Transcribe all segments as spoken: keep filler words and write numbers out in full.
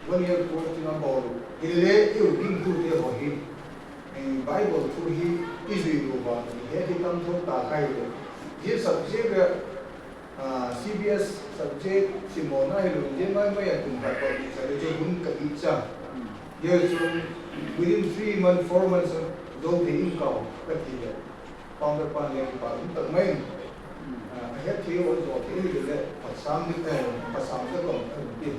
One year course ding a bawl u. Hilele i u gingtute haw hi, eh, Bible thu hi i zui lo vang hi he hi tam tho ta khai le. Zia subject a, ah, C B S subject simawna hilo zia mai mai a kum khat khat sa le chu hun ka i cha. Zia chun within three months, four months a zo thei in kau ka ti le. Founder pan le kipak um tak mai in, ah, a het thei u a zo thei hile le phatsam di, eh, phatsam ka kong a ti.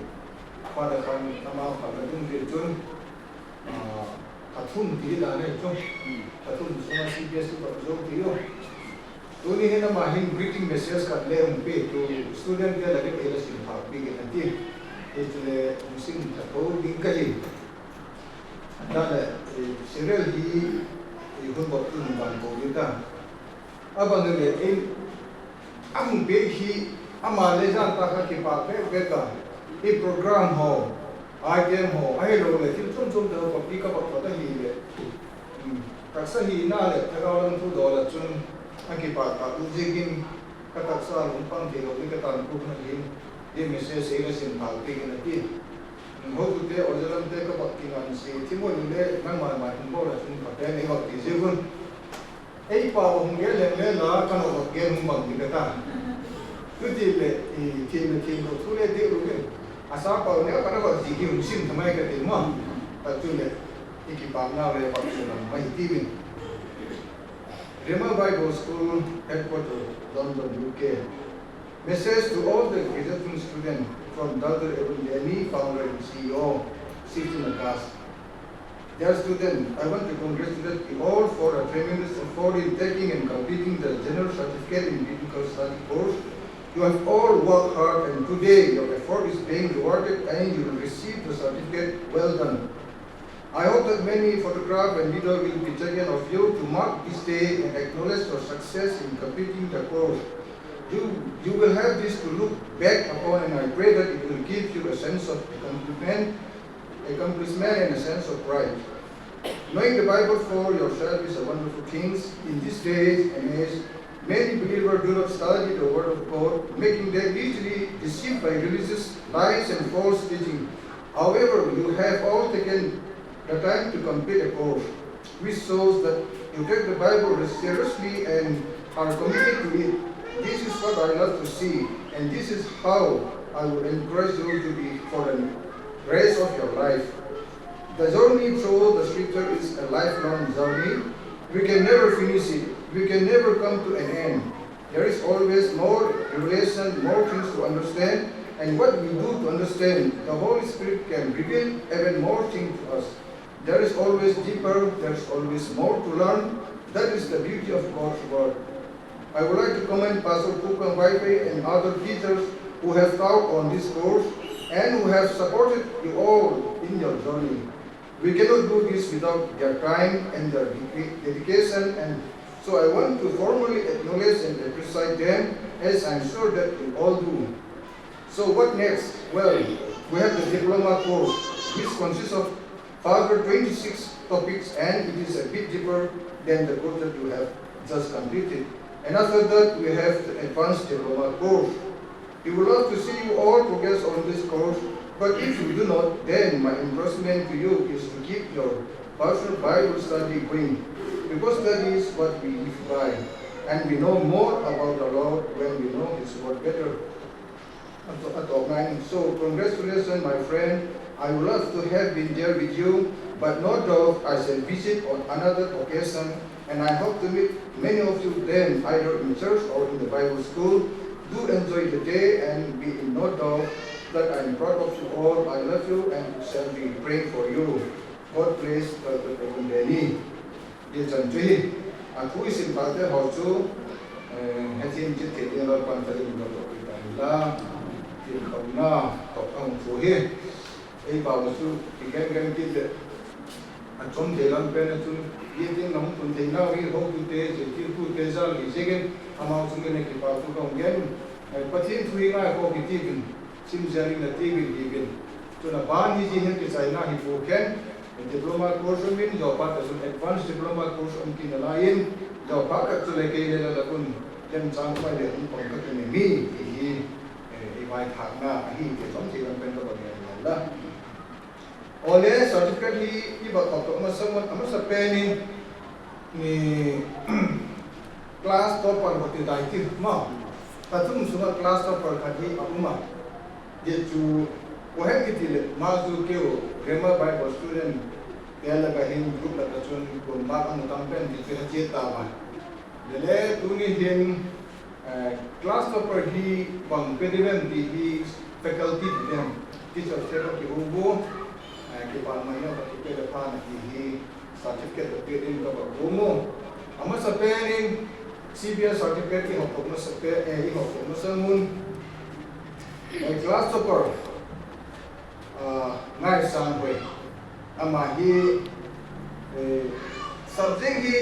Father khan amau khat la ding ti chun, ah, a thum ti dan e chu. A thum sung a C B S i pa zo ti u. Tuni hin ama hin greeting message khat le hung pe tu student te la ding ei la sim phak piak in a ti. Ei chu le hung sim tha tho ding ka hi. Tale, eh, serial hi, eh, hun bawk tu hun ban ko ding ta. A ban le ei, a hung pe hi, ama le zan ta kha kipak vek vek a. I program haw, item haw, ahilo le thil chuam chuam te haw copy ka bak phot ahile. Hmm. Taksa hina le thagau lam thu dawl a chun a kipak a u ziakin ka taksa lungpang theilo ding ka tan kum na hin, zia message ei la sim phak piak in a ti. Hotute, aw, zia lamte ka bak kingan si, Thimon le nang mai mai hung bawl a chun ka pen ei bak ti ziak un. Ei pau hung gen leng le la, ka nau bak gen hung bang ding ka ta. Chuti le, i, thim le thim lo thu le ti lo in. A sa pau ne ka na bak zi ki hung sim tha mai ka ti ma. Ta chu le, i kipakna le bak chu lam mai ti vin. Rhema Bible School, Headquarter, London, U K. Message to all the graduating students from Doctor Evan Denny, founder and C E O, sixteen August. Dear students, I want to congratulate you all for a tremendous effort in taking and completing the General Certificate in Biblical Study course. You have all worked hard, and today your effort is being rewarded, and you will receive the certificate. Well done. I hope that many photographs and video will be taken of you to mark this day and acknowledge your success in completing the course. You, you will have this to look back upon, and I pray that it will give you a sense of accomplishment, accomplishment and a sense of pride. Knowing the Bible for yourself is a wonderful thing. In this day and age, many believers do not study the Word of God, making them easily deceived by religious lies and false teaching. However, you have all taken the time to complete a course, which shows that you take the Bible seriously and are committed to it. This is what I love to see, and this is how I would encourage you to be for the rest of your life. The journey through the scripture is a lifelong journey. We can never finish it. We can never come to an end. There is always more revelation, more things to understand, and what we do to understand, the Holy Spirit can reveal even more things to us. There is always deeper, there is always more to learn. That is the beauty of God's word. I would like to commend Pastor Pu Kang Wai Fei and other teachers who have taught on this course and who have supported you all in your journey. We cannot do this without their time and their dedica-, dedication, and so I want to formally acknowledge and appreciate them, as I'm sure that you all do. So what next? Well, we have the diploma course, which consists of further twenty-six topics, and it is a bit deeper than the course that you have just completed. And after that, we have the advanced diploma course. We would love to see you all progress on this course, but if you do not, then my encouragement to you is to keep your personal Bible study going, because that is what we live by, and we know more about the Lord when we know His word better. A tawp, a tawp nine. So, congratulations, my friend. I would love to have been there with you, but no doubt I shall visit on another occasion, and I hope to meet many of you then, either in church or in the Bible school. Do enjoy the day and be in no doubt that I am proud of you all. I love you and shall be praying for you. God bless, Doctor Evan Denny. Zia chan chu hi, a thu i sim pate haw chu, eh, hethiam chiat thei ding Lalpa'n tha ding ka dok i ta hi la, tin khawmna, tawh a hung thu hi. Ei pau chu, i gen gen kit leh, a chom thei lam pen a chun, zia tin lam hun theina hi, hotute, zia tin tute zal hi ziakin, amau chung in a kipak thu ka hung gen, eh, Pathian thu hi ngai kha kiti vin, sim zel in a ti vin hi vin. Chun a ban hi zia hin kichaina hi pua khen, diploma course um in, zia phat a chun advanced diploma course um kit nalai in, zia phat khat chu le kei le la la kun, lemchang mai le hung pang ka ti mi ti hi, eh, i vaithâkna ahi ti chom thei lam pen ka bang ngen la. Awle, certificate hi i va khawk tawh masa mun, a masapen in class topper va ti dai ti ma. Ka thum sung ah class topper khat hi a um a. Zia chu kua hem kiti leh ma chu keu Grammar Bible Student te lak ah hin group lak ah chun kuama a mu tam pen ti chu a chiat ta a. Lele tuni hin class topper hi bang pe ding em ti hi faculty ti em, teacher te ka kiu u, kipak mai a ka kipe le phan a ti hi certificate ka pe ding ka va kum u. A masapen in C B S certificate i hawk masa pe, i hawk masa mun, class topper Ngaisang Hoi. Ama hi subject hi